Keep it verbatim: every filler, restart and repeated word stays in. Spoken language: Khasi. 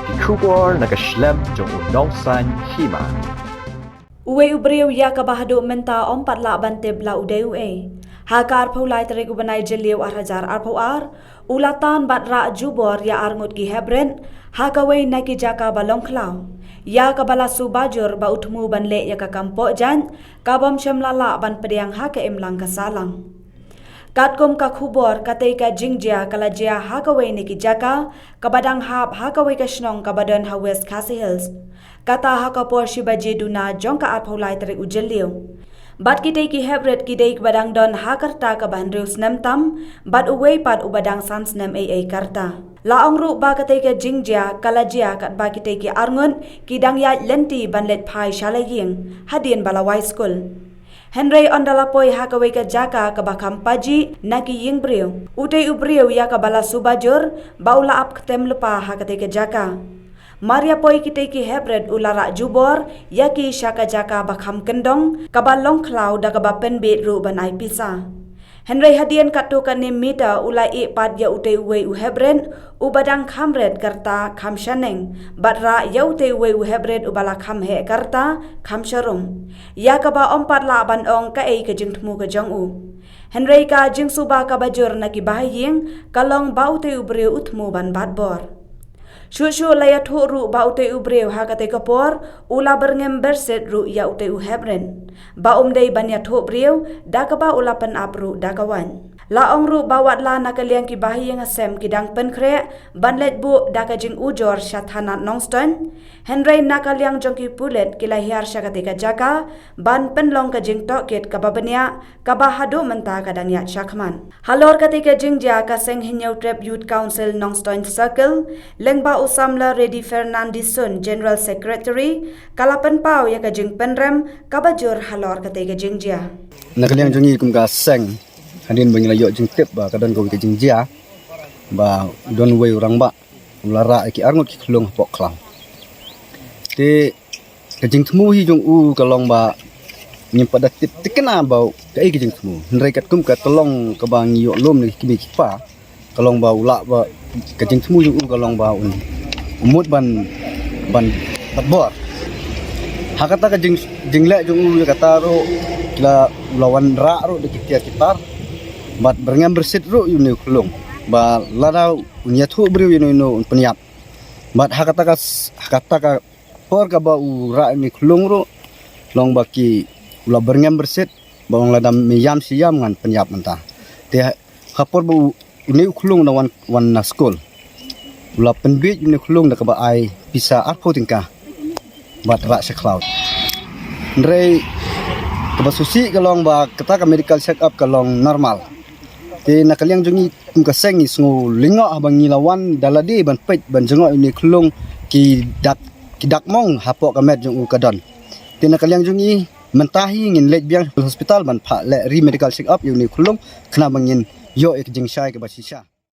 Ki khubor na ka shlem jong u Nongsaiñ Hima. Uwei u briew ïa kaba haduh mynta ym pat lah ban tip la u dei uei. Ha ka arphew lai tarik u bnai Jylliew ar hajar arphew ar, u la tan bad rah jubor ïa arngut ki heprit ha kawei na ki jaka ba long khlaw, ïa kaba la suba jur ba u thmu ban leh ïa ka kam pohjat, kabym shym la lah ban pdiang ha ka imlang ka sahlang. Katkum ka khubor, katei ka jingjia ka la jia ha kawei na ki jaka kaba dang hap ha kawei ka shnong kaba don ha West Khasi Hills. Kata ha ka por shi baje duna jong ka arphew lai tarik u Jylliew. Bad kitei ki heprit ki dei kiba dang don ha ka rta kaba hynriew snem tam, bad uwei pat uba dang san snem ei ei ka rta. La ong ruh ba katei ka jingjia ka la jia katba kitei ki arngut ki dang ïaid lynti ban leit phai sha la ïing hadien ba la wai skul. Hynrei ynda la poi ha kawei ka jaka kaba kham pajih na ki ïing briew, utei u briew ïa kaba la suba jur ba u la ap ktem lypa ha katei ka jaka. Mar ïa poi kitei ki heprit u la rah jubor ïa ki sha ka jaka ba kham kyndong, kaba long khlaw da kaba pynbiej ruh ban ai pisa. Hynrei hadien katto katne mita u la ïeh pat ïa utei uwei u heprit uba dang kham rit ka rta kham shaneng, bad rah ïa utei uwei u heprit uba la kham heh ka rta kham sharum, ïa kaba ym pat lah ban ong kaei ka jingthmu ka jong u. Hynrei ka jingsuba kaba jur na ki bahaïing ka long ba utei u briew u thmu ban bat bor. Shuh shuh la ïathuh ruh ba utei u briew ha katei ka por u la byrngem byrsit ruh ïa utei u heprit, ba um dei ban ïathuh briew da kaba u la pynap ruh da ka waiñ. La ong ruh ba watla na ka liang ki bahaïing hasem ki dang pynkhreh ban leit buh da ka jingujor sha thana Nongstoiñ, hynrei na ka liang jong ki pulit ki la hiar sha katei ka jaka ban pynlong ka jingtohkit kaba bniah, kaba haduh mynta ka dang ïaid shakhmat. Halor katei ka jingjia, ka Seng Hynñiewtrep Youth Council Nongstoiñ Circle, lyngba u samla Reddy Fernandison, General Secretary, ka la pynpaw ïa ka jingpynrem kaba jur halor katei ka jingjia. Na ka liang jong ngi kum ka seng, hadien ba ngi la ïoh jingtip ba ka don kawei ka jingjia ba u don uwei u rangbah u la rah ïa ki arngut ki khlung hapoh khlaw. Te ka jingthmu hi jong u ka long ba ngim pat da tip tikna ba kaei ka jingthmu. Hynrei katkum ka tyllong kaba ngi ïoh lum na ki kmie ki kpa, ka long ba u lah ba, ka jingthmu jong u ka long ba un, u mut ban, ban bat bor. Ha kata ka jing, jingleh jong u ïa kata ruh, la, la wanrah ruh da ki tiar ki tar. Bad byrngem byrsit ruh ïa une u khlung ba lada un ïathuh briew ïa uno uno un pynïap. Bad ha kata ka s-, ha kata ka por kaba u rah ïa une u khlung ruh, long ba ki, u la byrngem byrsit ba ong lada me ïam shi ïam ngan pynïap mynta. Te ha ka por ba u, une u khlung u dang wan, wan na skul, u la pynbiej une u khlung da kaba ai pisa arphew tyngka bad rah sha khlaw. Hynrei kaba sngewsih ka long ba kata ka medical check up ka long normal. Te na ka liang jong ngi kum ka seng ngi sngew lyngngoh haba ngi la wan da lade ban peit ban jngoh ïa une u khlung, ki dak, ki dak mong hapoh ka met jong u ka don. Te na ka liang jong ngi mynta hi ngin leit biang hospital ban phah leh re medical check up ïa une u khlung, khnang ba ngin ïoh ïa ka jingshai kaba shisha.